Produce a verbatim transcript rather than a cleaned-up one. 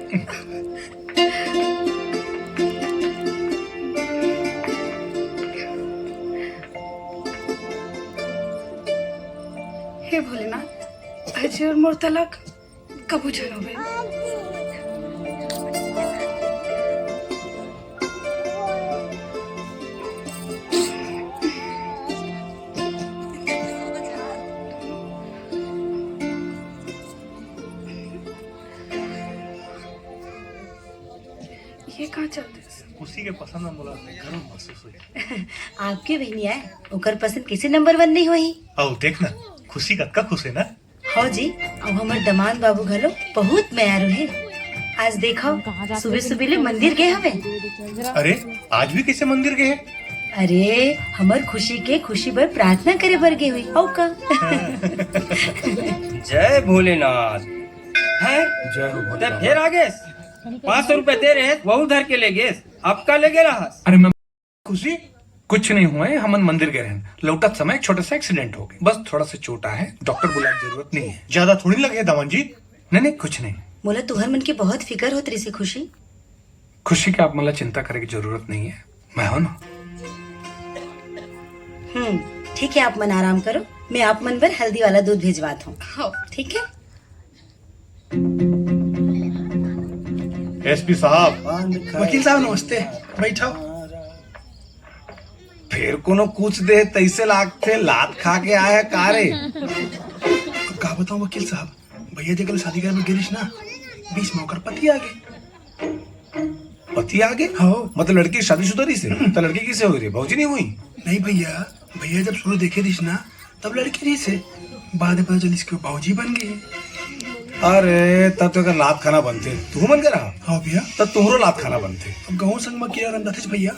हे भोलेनाथ, अजय और मोर तलाक कबू झन होवे। ये कहाँ चल देस? खुशी के पसंद में मोला गर्व महसूस होई। आपके बहिनी आय, ओकर पसंद कैसे नंबर वन नहीं होही? अउ देख ना, खुशी कतका खुश हे ना। हव जी, अउ हमर दमांद बाबू घलो बहुत मयारू हे। आज देखव, सुबह सुबह ले मंदिर गए हवे। अरे, आज भी कैसे मंदिर गए हे? अरे, हमर खुशी के खुशी बर प्रार्थना करे बर गए हुई, अउ का? जय भोलेनाथ। हैं? जय हो ते भोलेनाथ। फेर आ गेस? पाँच सौ रुपए दे रहे, वहू धर के ले गेस। अब का ले गे रहस? अरे मैं खुशी, कुछ नहीं हुआ है, हमन मंदिर गए रहन, लौटत समय एक छोटा सा एक्सीडेंट हो गया, बस थोड़ा सा चोट आहे, डॉक्टर बुलाए के जरूरत नहीं है। ज्यादा थोड़ी लगे हे दामांद जी। नहीं नहीं, कुछ नहीं। मोला तुहर मन के बहुत फिकर होत रहिसे खुशी। खुशी के आप मन ला चिंता करे के जरूरत नहीं है, मैं हूं ना। हम्म, ठीक है, आप मन आराम करो, मैं आप मन बर हल्दी वाला दूध भिजवात हूँ। हो। ठीक है। एसपी साहब। वकील साहब नमस्ते, बैठव। फेर कोनो कुछ दे तैसे लागथे, लात खा के आय हे का रे? अब का बतावं वकील साहब, भैया जेकर शादी करे बर गे रहिस ना, बीच में ओकर पति आ गे। पति आ गे? हव। मतलब लड़की शादीशुदा रहिसे? त लड़की किसे होई रे? भौजी नहीं होई? नहीं भैया, भैया जब शुरू देखे रहिस ना, तब लड़की रहिसे, बाद में पता चलिस कि वो भौजी बन गे। अरे, तब तो एकर लात खाना बनथे। तुहू मन के रहा? हव भैया। तब तुहरो लात खाना बनथे। अब गहूं संग में कीड़ा रंधाथे भैया।